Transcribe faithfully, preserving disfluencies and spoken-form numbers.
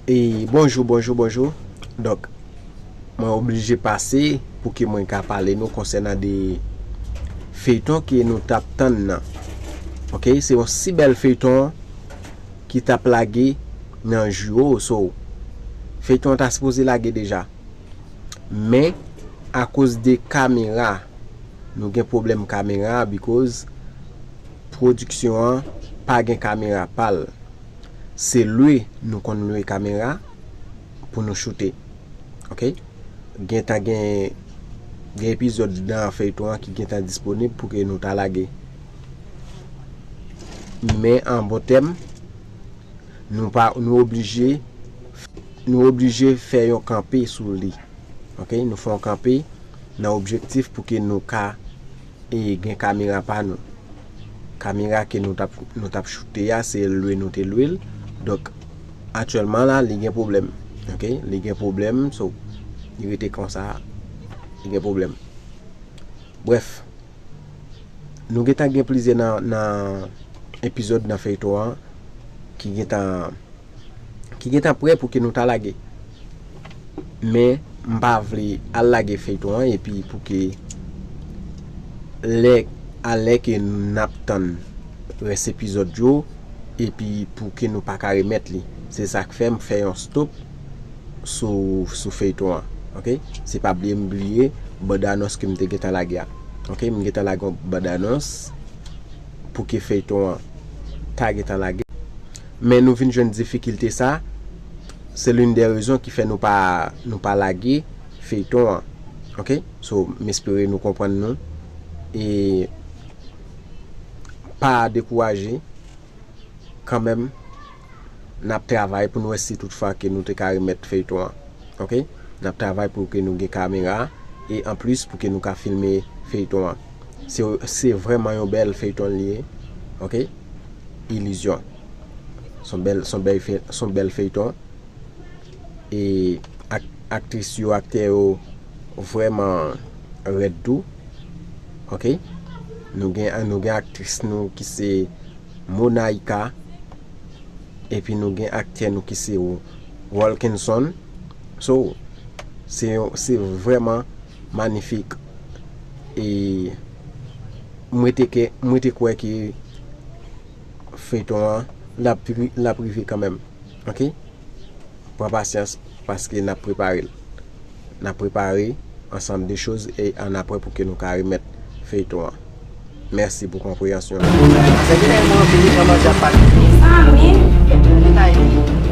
E bonjou, bonjou, bonjou. Donk, mwen oblije pase pou ke mwen ka pale nou konsènan de feyton ke nou t ap tann nan. Ok, se yon si bèl feyton ki t ap lage nan jou yo, so feyton an ta sipoze lage deja. Men, akoz de kamera, nou gen pwoblèm kamera, because pwodiksyon an pa gen kamera pa l. Se lwe, nou konn lwe kamera pou nou choute. Ok? Gentan gen, gen epizòd nan feyton an ki gentan disponib pou ke nou ta lage. Men an bon tèm, nou pa, nou oblije, nou oblije fè yon kanpe sou li. Ok? Nou fè yon kanpe nan objektif pou ke nou ka e gen kamera pa nou. Kamera ke nou t ap, nou t ap choute a, se lwe nou te lwe l. Donk, aktyèlman la, li gen pwoblèm. Ok? Li gen pwoblèm, so, li rete konsa, li gen pwoblèm. Brèf, nou gentan gen plizyè nan, nan epizòd nan feyton an ki gentan, ki gentan prè pou ke nou ta lage. Men, m pa vle al lage feyton an, epi pou ke lè, a lè ke n ap tann rès epizòd yo, epi pou ke nou pa ka remèt li. Se sa k fè m fè yon stop sou, sou feyton an. Ok? Se pa bliye m bliye band anons ke m te gentan lage a. Ok? M gentan lage yon band anons pou ke feyton an ta gentan lage. Men nou vin jwenn difikilte sa, se l'une des raisons ki fè nou pa, nou pa lage feyton an. Ok? So, m espere nou konprann nou. E pa dekouraje, kanmenm, n ap travay pou n wè si toutfwa ke nou te ka remèt feyton an. Ok? N ap travay pou ke nou gen kamera, e anplis pou ke nou ka filme feyton an. Se, se vrèman yon bèl feyton li ye. Ok? Ilizyon. Se yon bèl, se yon bèl fe-, se yon bèl feyton. E ak-, aktris yo, aktè yo vrèman rèd tou. Ok? Nou gen, nou gen aktris nou ki se Monaïka. Epi nou gen aktè nou ki se Wilkinson. So, se yon, se vrèman manifik. E mwen te ke, mwen te kwè ke feyton an, l ap ri-, l ap rive kanmenm. Ok? Pran pasyans, paske n ap prepare l. N ap prepare ansanm de choz e annapre pou ke nou ka remèt feyton an. Mèsi pou konpreyansyon nou. Se tèlman anpil jan manje ap pale. Mezanmi. Ay.